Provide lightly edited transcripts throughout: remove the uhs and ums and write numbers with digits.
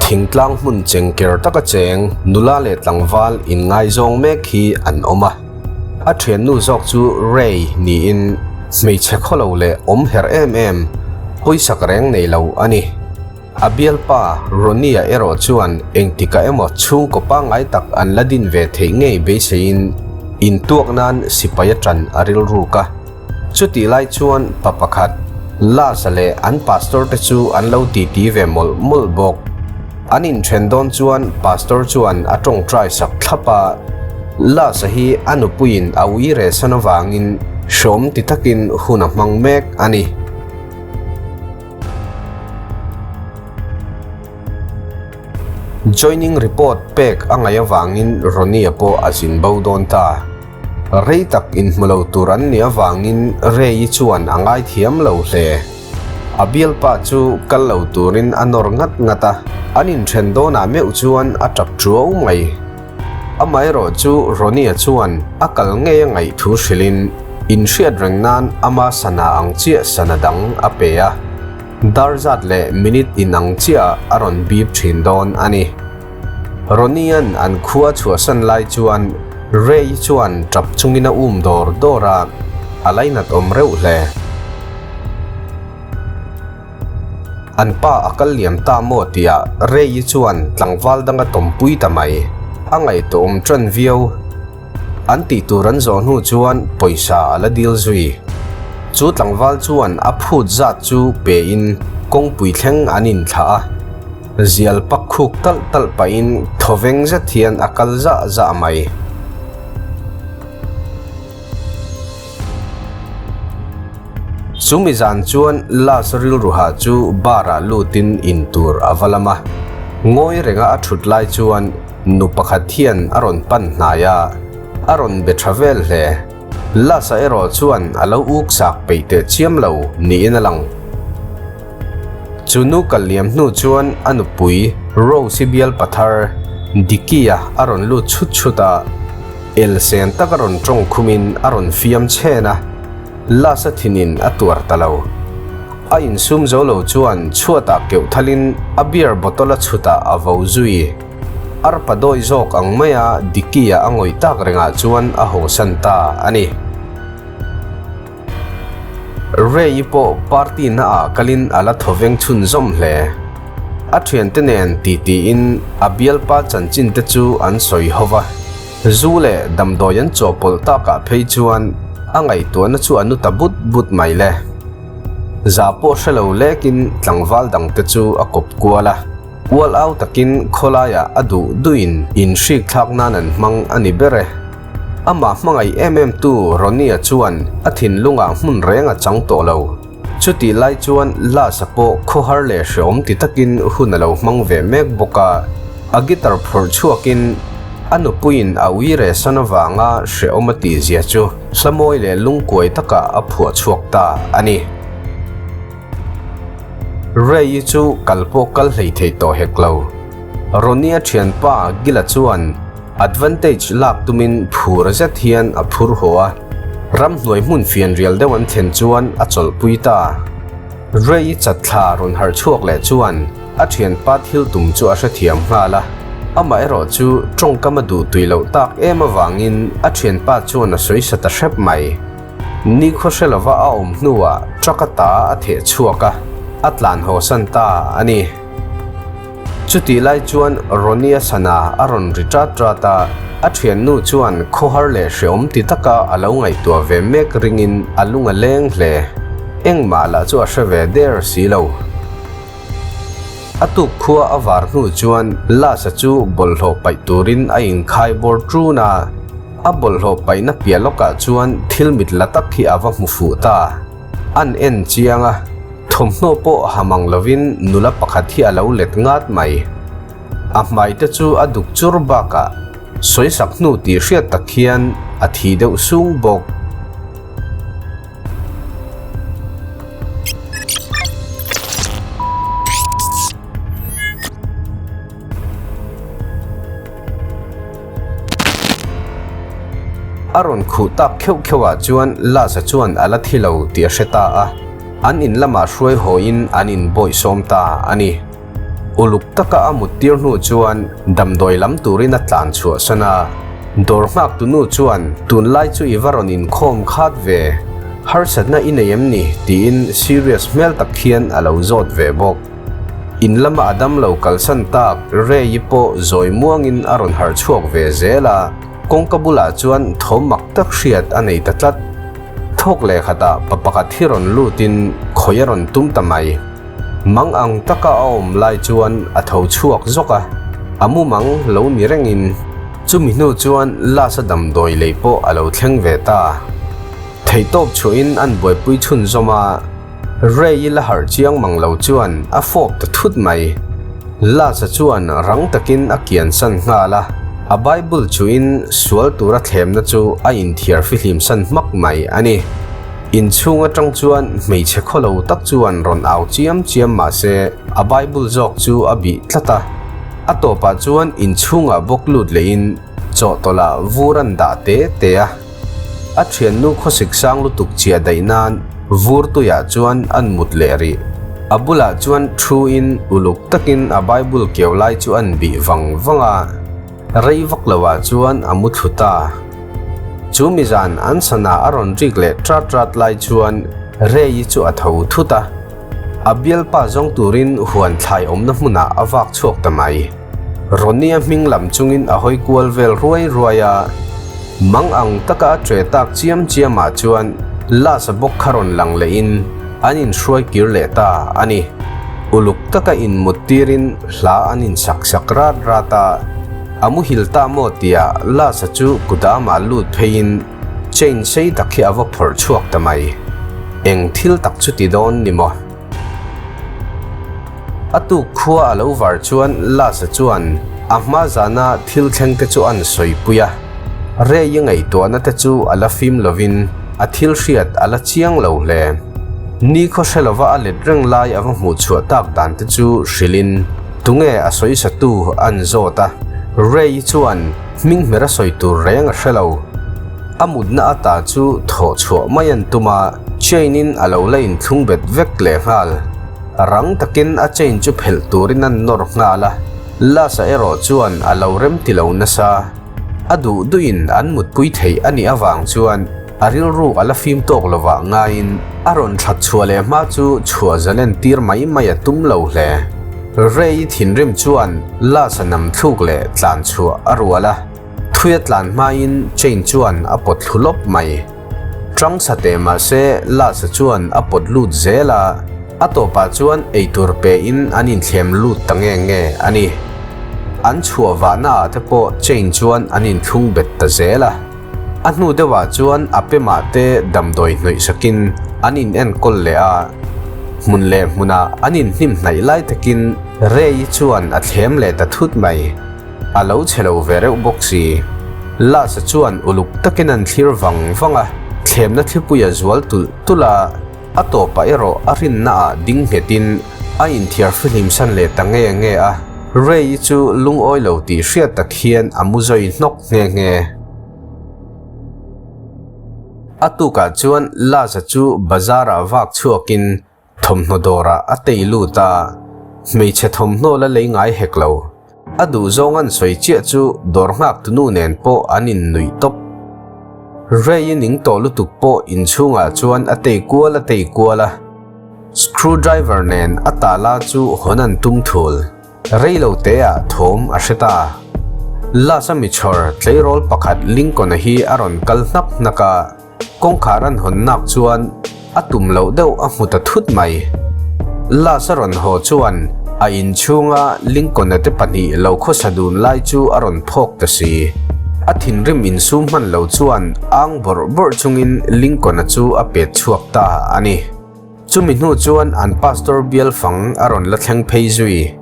Thingtlang hmun chengker taka cheng nula leh tlangval inngaizawng mek hi an awm a. A thiannu zawk chu Ray niin hmeichhe khawlo leh awm herh em em, pawisak reng nei lo a ni. A bialpa Ronnie-a erawh chuan engtikah emaw chhungkaw pangngai tak an la din ve theih ngei beiseiin intuak nan sipai a ṭan a rilruk a. Chutih lai chuan pa pakhat, Laz-a leh an pastor te chu an lo titi ve mawlh mawlh bawk. An inṭhen dawn chuan pastor chuan a ṭawngṭai sak thlap a, Laz-a hi a nupuiin a ui rehsan avangin hrawm ti takin hun a hmang mek a ni. Joining report pek a ngaih avangin Ronnie-a pawh a zin bo dawn ta. Rei tak inhmu lo tur an nih avangin Ray-i chuan a ngaithiam lo hle. A bialpa chu kal lo turin a nawr ngat ngat a, an inthen dawnah meuh chuan a tap tuau mai. Amaherawh chu Ronnie-a chuan a kal ngei a ngaih thu hrilhin inhriat reng nan ama sana ang chiah sana dang a pe a, dar zat leh minute inang chiah a rawn bip thin dawn a ni. Ronnie-a'n an khua chhuahsan lai chuan Ray chuan tap chungin a um dawr dawr a, a lainat awm reuh hle. An pa a kal liam ta maw tia Ray-i chuan tlangval dang a tawmpui ta mai. A ngaihtuahawm ṭan viau. An tih tur an zawh hnu chuan pawisa a la dil zui. Chu tlangval chuan a phut zat chu pein kawngpui thleng an inthlah a. Zial pak khuk talh talh pahin thawveng zet hian a kal zah zah mai. Chumi zan chuan Lars rilruha chu bar-ah lutin in tur a va lam a. Ngawi renga a thut lai chuan nu pakhat hian a rawn pan hnai a, a rawn be tha vel hle. Lars-a erawh chuan a lo uk sak peih teh chiam lo niin a lang. Chu nu kal liam hnu chuan a nupui Rose-i bial pathar Dickie-a a rawn lut chhut chhut a, elsen tak a rawn tawng khumin a rawn fiam chhen a, Last-a thinin a tuar ta lo. A insum zo lo chuan chhuatah keuh thalin a beer bottle a chhutah a vo zui. Arpa dawi zawk ang maia Dickie-a a ngawih tak rengah chuan a hawsan ta a ni. Ray-i pawh party na ah kalin a la thawveng chhunzawm hle. A thiante nen titiin a bialpa chanchin te chu an sawi ho va, zu leh damdawi an chawhpawlh takah phei chuan a ngaihtuahna chu a nu ta but but mai le. Zah pawh hre lo lekin tlangval dangte chu a kawp kual a, ual au takin khawlaiah a duh duhin inhrik thlak nan an hmang a ni ber e. Amah hmangaih em em tu Ronnie-a chuan a thinlungah hmun reng a chang tawh lo. Chutih lai chuan Lars-a pawh khawhar leh hreawm ti takin hun a lo hmang ve mek bawk a, a guitar phawrh chhuakin a nupuiin a ui reh san avanga hreawm a tih zia chu hlamawi leh lungkuai takah a phuah chhuak ta a ni. Ray-i chu kal pawh kal hlei thei tawh hek lo. Ronnie-a thianpa Gil-a chuan Advantage lak tumin phur zet hian a phur haw a, ramhnuai hmun fianrial deuh an thlen chuan a chawlhpui ta. Ray-i chatthla rawn harh chhuak leh chuan a thianpa thil tum chu a hrethiam nghal a, amaherawh chu tawngkam a duh tui loh tak em avangin a thianpa chuan a sawi sa ta hrep mai. Nikhaw hre lova a awm hnuah truck a ta a theh chhuak a, a tlan hawsan ta a ni. Chutih lai chuan Ronnie-a sana a rawn ri ṭat ṭat a, a ṭhiannu chuan khawhar leh hreawm ti taka a lo ngaihtuah ve mek ringin a lung a leng hle. Engmah lah chu a hre ve der si lo. A tuk khua a var hnu chuan Lars-a chu bawlhhlawh paih turin a inkhai bawr ṭun a, a bawlhhlawh paihna piah lawkah chuan thil mit la tak hi a va hmu fuh ta. An en chiang a, thawmhnaw pawh ha mang lovin nula pakhat hi a lo let ngat mai. A hmai te chu a duk chur bakah sawisak hnu tih hriat tak hian a thi deuh sung bawk. A rawn khuh tak kheuh kheuh ah chuan Laz-a chuan a la thi lo tih a hre ta a, an in lamah hruai hawiin an in bawihsawm ta a ni. Uluk taka a muttir hnu chuan damdawi lam turin a tlan chhuahsan a. Dawr nghak tunu chuan tunlai chu i va rawn inkhawm khat ve, harsatna i nei em ni? tiin serious hmel tak hian a lo zawt ve bawk. In lama a damlo kalsan tak Ray-i pawh zawi muangin a rawn harh chhuak ve zel a, kawngka bulah chuan thawm mak tak hriat a nei ta tlat. Thawk leh khatah pa pakhat hi rawn lutin khawi a rawn tum ta mai. Mang ang taka a awm lai chuan a tho chhuak zawk a, a mumang lo ni rengin chumi hnu chuan Lasa damdawi lei pawh a lo thleng ve ta. Theihtawp chhuahin an buaipui chhunzawm a. Ray-i la harh chiang mang lo chuan a fawp ta thut mai. Lasa chuan rang takin a kiansan nghal a, a Bible chuin sual tura thlemna chu a inthiar fihlim san hmak mai a ni. Inchhung atang chuan hmeichhe khawlo tak chuan rawn au chiam chiam mah se a Bible zawk chu a bih tlat a. A tawpah chuan inchhungah bawk lut lehin chawhtawlh ah vur an dah te te a. A thiannu khawsik sang lutuk chiah daih nan vur tuiah chuan an mut leh rih. A bulah chuan thu in uluk takin a Bible keu lai chu an bih vang vang a, rei vak lo ah chuan a mu thlu ta. Chu mizan an sana a rawn rik leh ṭat ṭat lai chuan Rei-i chu a tho thut a. A bialpa zawng turin huan thlai awmna hmunah a vak chhuak ta mai. Ronnie-a hming lam chungin a hawi kual vel ruai ruai a, mang ang taka a ṭe tak chiam chiamah chuan Lasa bawk kha rawn lang lehin an inhruai kir leh ta a ni. Uluk taka inmut tirin hla an insak sak rat rat a, a muhil ta maw tia Lasa chu kudamah lut pheiin chain sei tak hi a va phawrh chhuak ta mai. Eng thil tak chu ti dawn ni maw? A tuk khua a lo var chuan Lasa chuan a hma zana thil thleng te chu an sawipui a, Ray-i ngaihtuahna te chu a la fim lovin a thil hriat a la chiang lo hle. Nikhaw hre lova a let reng lai a va hmuh chhuah tak dan te chu hrilhin tunge a sawisatu an zawt a, Ray-i chuan hming hmer a sawi tur reng a hre lo. A mutna ata chu thawh chhuah mai an tum a. Chain in a lo la inthlung bet vek leh nghal. Rang takin a chain chu phelh turin an nawr nghal a, Lasa erawh chuan a lo rem ti lo nasa. A duh duhin an mutpui theih a nih avang chuan a rilru a la fim tawk lovah ngaiin a rawn that chhuah leh hma chu chhuah zalen tir mai mai a tum lo hle. Ray thinrim chuan Lasa nam thluk leh tlan chhuah a rual a, thui a tlan hmain chain chuan a pawt thlu lawp mai. Tang sa teh mahse Lasa chuan a pawt lut zel a, a tawpah chuan eitur pe in an inthlem lut ta nge nge a ni. An chhuah vahna ah te pawh chain chuan an inthlung bet ta zel a. A hnu deuhah chuan a pemah te damdawi hnawih sakin an in enkawl leh a. Hmun leh hmunah an inhnim hnaih lai takin Ray-i chuan a thlem leh ta thut mai. A lo che lo ve reuh bawk si. Lasa chuan uluk takin an thlir vang vang a, thlemna thlipui a zual tulh tulh a, a tawpah erawh a rinna ah ding nghetin a inthiar fihlim san leh ta nge nge a, Ray-i chu lungawi lo tih hriat tak hian a mu zawi hnawk nghe nghe. A tukah chuan Lasa chu bazar ah vak chhuakin Thawmhnaw dawrah a tei lut a, hmeichhe thawmhnaw la lei ngai hek lo. A duhzawng an sawi chiah chu dawr nghak tunu nen pawh an innuih tawp. Ray-i ning tawh lutuk pawh inchhungah chuan a tei kual a tei kual a, screwdriver nen a tala chu hawn an tum thul. Rei lo teah thawm a hre ta. Last-a michhawr tleirawl pakhat Lincoln-a hi a rawn kal hnak hnak a. Kawngkhar an hawn nak chuan a tum loh deuh a hmu ta thut mai. Last a rawn haw chuan a inchhunga Lincoln-a te pahnih lo khawsa dun lai chu a rawn phawk ta si. A thinrim insum hman lo chuan ang bawrh bawrh chungin Lincoln-a chu a pet chhuak ta a ni. Chumi hnu chuan an pastor bial fang a rawn la thleng phei zui.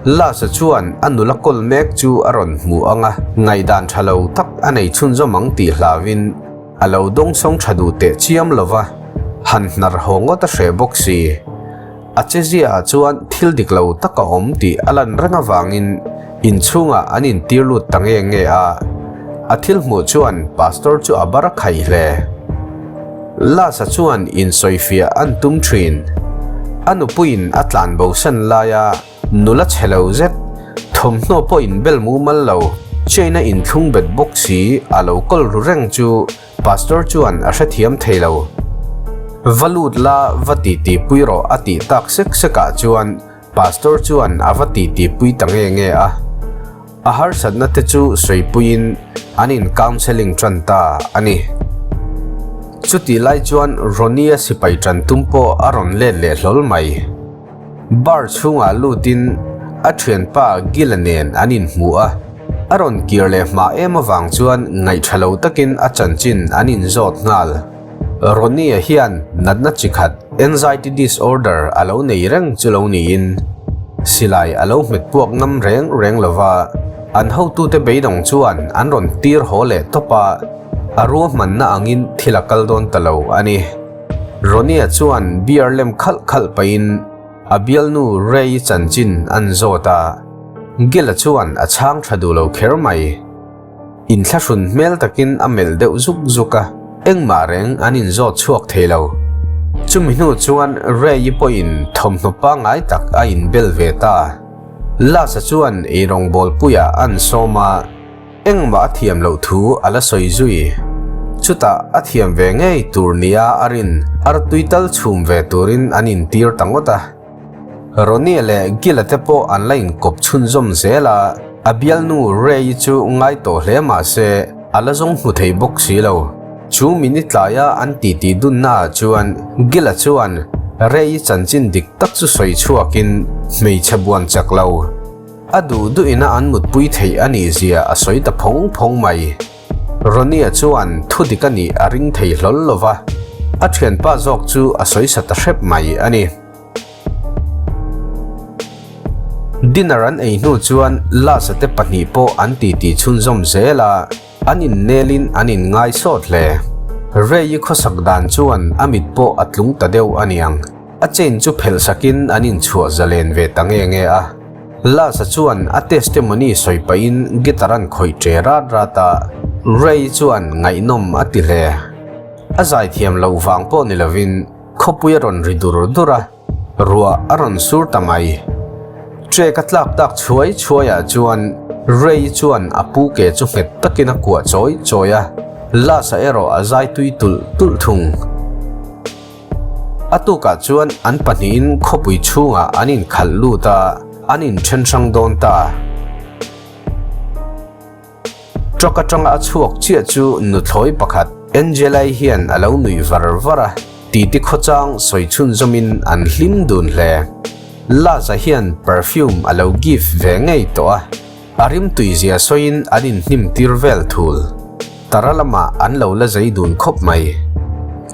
Lasa chuan a nula kawl mek chu a rawn hmu ang a, ngaihdan tha lo tak a nei chhunzawm ang tih hlauin a lo dawngsawng tha duh teh chiam lo va, han hnar haw ngawt a hreh bawk si. A cheziaah chuan thil dik lo tak a awm tih a lan reng avangin inchhungah an intir lut ta nge nge a. A thil hmuh chuan pastor chu a bar a khaih hle. Lasa chuan insawifiah an tum thin. A nupuiin a tlan bosan laia Nula chhe lo zet, thawmhnaw pawh inbel mumal lo, chain a inthlung bet bawk si a lo kawl ru reng chu Pastor chuan a hrethiam thei lo. Va lut la, va titi pui rawh a tih tak sek sekah chuan Pastor chuan a va titi pui ta nge nge a. A harsatna te chu sawipuiin an in counselling tan ta a ni. Chutih lai chuan Ronnie-a sipai tan tum pawh a rawn let leh hlawl mai. Bar chhungah lutin a thianpa Gila nen an inhmu a, a rawn kir leh hma em avang chuan ngaihṭha lo takin a chanchin an inzawt nghal. Ronnie-a hian natna chi khat anxiety disorder a lo nei reng chu lo niin silai a lo hmet puak ngam reng reng lo va, an hotute beidawng chuan an rawn tir haw leh tawp a, a ruahmanna angin thil a kal dawn ta lo a ni. Ronnie-a chuan beer lem khalh khalh pahin a bialnu Ray-i chanchin an zawt a, Gil-a chuan a chhang tha duh lo kher mai. Inthlahrun hmel takin a melh deuh zuk zuk a, engmah reng an inzawt chhuak thei lo. Chumi hnu chuan Ray-i pawhin thawmhnaw pangngai tak a inbel ve ta. Last-a chuan eirawngbawl puiah an sawm a. Engmah a thiam loh thu a la sawi zui. Chutah a thiam ve ngei tur nia a rin artui tal chhum ve turin an intir ta ngawt a. Ronnie leh Gila te pawh an la inkawp chhunzawm zel a, a bialnu Ray-i chu ngai tawh hle mah se a la zawng hmu thei bawk si lo. Chu minute tlaia an titi dunnaah chuan Gila chuan Ray-i chanchin dik tak chu sawi chhuakin hmeichhe buan chak lo. A duh duhina an mutpui theih a nih zia a sawi ta phawng phawng mai. Ronnie-a chuan thu dik a nih a ring thei hlawl lo va, a thianpa zawk chu a sawi sa ta hrep mai a ni. Dinner an ei hnu chuan Lasa te pahnih pawh an titi chhunzawm zel a, an innelin an inngai sawt hle. Ray-i khawsak dan chuan a mit pawh a tlung ta deuh a niang. A chain chu phelh sakin an inchhuah zalen ve ta nge nge a. Last-a chuan a testimony sawi pahin guitar an khawih ṭe rat rat a, Ray chuan ngaihnawm a ti hle. A zaithiam loh vang pawh ni lovin khawpui a rawn ri dur dur a, ruah a rawn sur ta mai. Ṭek a tlak tak chhuai chhuaiah chuan Ray chuan a pu ke chu nghet takin a kuah chawi chawi a, Last-a erawh a zai tui tulh tulh thung. A tukah chuan an pahnihin khawpui chhungah an inkhalh lut a, an inṭhen hrang dawn ta. Truck aṭanga a chhuak chiah chu nuthlawi pakhat Angela-i hian a lo nuih var var a, titi khawchang sawi chhunzawmin an hlim dun hle. Laz-a hian perfume a lo gift ve ngei tawh a, a rimtui zia sawiin an inhnim tir vel thul. Tara lamah an lo la zei dun khawp mai.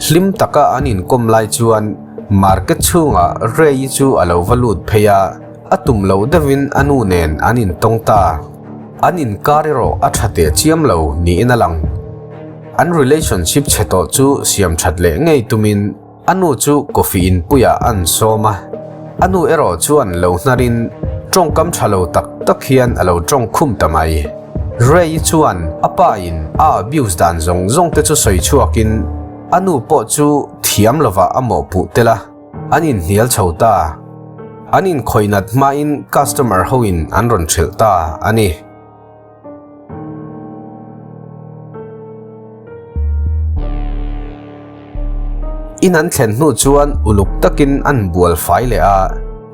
Hlim taka an inkawm lai chuan market chhungah Ray-i chu a lo va lut phei a, a tum loh deuhin a nu nen an intawng ta. An inkar erawh a tha teh chiam lo niin a lang. An relationship chhe tawh chu siam that leh ngei tumin A nu chu coffee inpuiah an sawm a, a nu erawh chuan lo hnarin tawngkam tha lo tak tak hian a lo tawng khum ta mai. Ray chuan a pa in a abuse dan zawng zawng te chu sawi chhuakin a nu pawh chu thiam lovah a mawhpuh tel a, an inhnial chho ta. An inkhawihnat hmain customer hoin an rawn hrilh ta a ni. In an thlen hnu chuan uluk takin an bual fai leh a,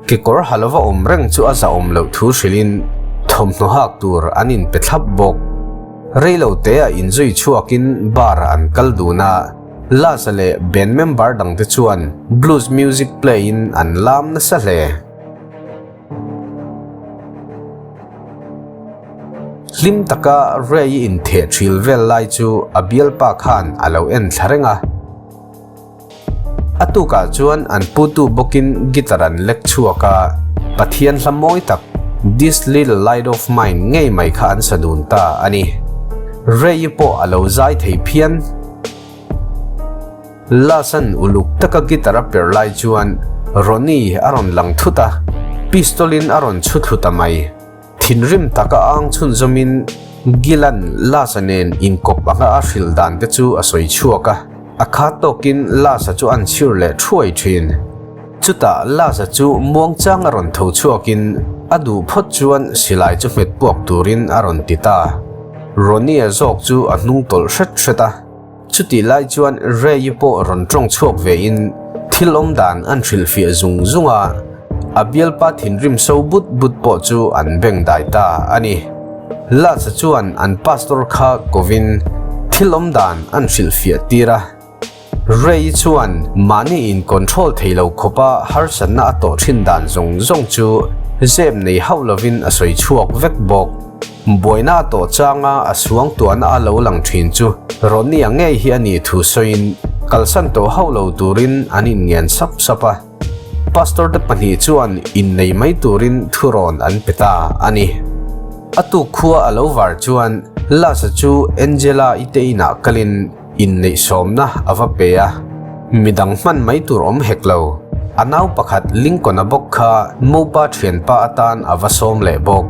kekawr ha lova awm reng chu a zahawm loh thu hrilhin thawmhnaw hak tur an inpe thlap bawk. Reilo teah inzui chhuakin bar ah an kal dun a, Laz-a leh band member dangte chuan blues music play in an lam nasa hle. Hlim taka Ray-i intheh thil vel lai chu a bialpa khan a lo en thla reng a. A tukah chuan an putu bawkin guitar an lek chhuak a, Pathian hla mawi tak This Little Light of Mine ngei mai kha an sa dun ta a ni. Ray-i pawh a lo zai thei phian. Lasan uluk taka guitar a per lai chuan Ronnie a rawn lang thut a, pistol in a rawn chhu thlu ta mai. Thinrim taka ang chhunzawmin Gilan Lasa nen inkawp anga a hrilh dan te chu a sawi chhuak a, a khat tawkin Lasa chu an chhir leh thuai thin. Chutah Laz-a chu muangchang a rawn tho chhuakin a duh phawt chuan silai chu hmet puak turin a rawn ti ta. Ronnie-a zawk chu a hnung tawlh hret hret a. Chutih lai chuan Ray-i pawh rawn tawng chhuak vein thil awm dan an hrilhfiah zung zung a, a bialpa thinrim so but but pawh chu an beng dai ta a ni. Laz-a chuan an pastor kha kovin thil awm dan an hrilhfiah tir a. Ray chuan mahni in control thei lo khawpa harsatna a tawh thin dan zawng zawng chu zep nei hauh lovin a sawi chhuak vek bawk. Buaina a tawh changa a suangtuahna a lo lang thin chu Ronnie-a ngei hi a nih thu sawiin kalsan tawh hauh lo turin an inngen sap sap a. Pastor te pahnih chuan innei mai turin thurawn an pe ta a ni. A tuk khua a lo var chuan Laz-a chu Angela-i te inah kalin Inneih sawmna a va pe a, midang hman mai tur awm hek lo. A nau pakhat Lincoln-a bawk kha mopa thianpa atan a va sawm leh bawk.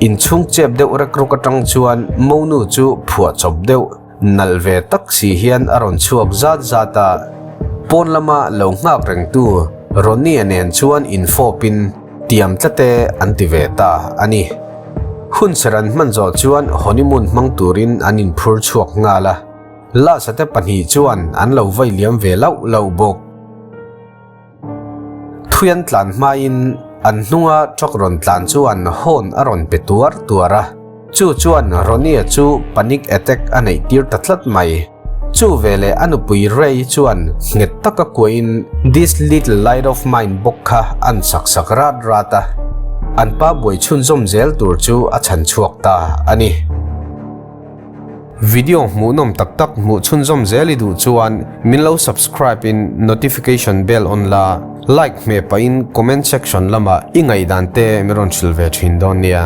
Inchhung chep deuh rek ruk atang chuan monu chu phuah chawp deuh nalh ve tak si hian a rawn chhuak zat zat a, pawn lama lo nghak rengtu Ronnie-a nen chuan infawpin tiam tlate an ti ve ta a ni. Hun ser an hman zawh chuan honeymoon hmang turin an inphur chhuak nghal a, Lasa te pahnih chuan an lo vai liam ve lauh lauh bawk. Thui an tlan hmain an hnunga truck rawn tlan chuan horn a rawn pe tuar tuar a, chu chuan Ronnie-a chu panic attack a neih tir ta tlat mai. Chu veleh a nupui Ray chuan nghet taka kuahin This Little Light of Mine bawk kha an sak sak rat rat a, an pa buai chhunzawm zel tur chu a chhan chhuak ta a ni. Video hmuhnawm tak tak hmuh chhunzawm zel i duh chuan min lo subscribe in notification bell on la, like hmeh pahin comment section lamah i ngaihdan te min rawn hrilh ve thin dawn nia.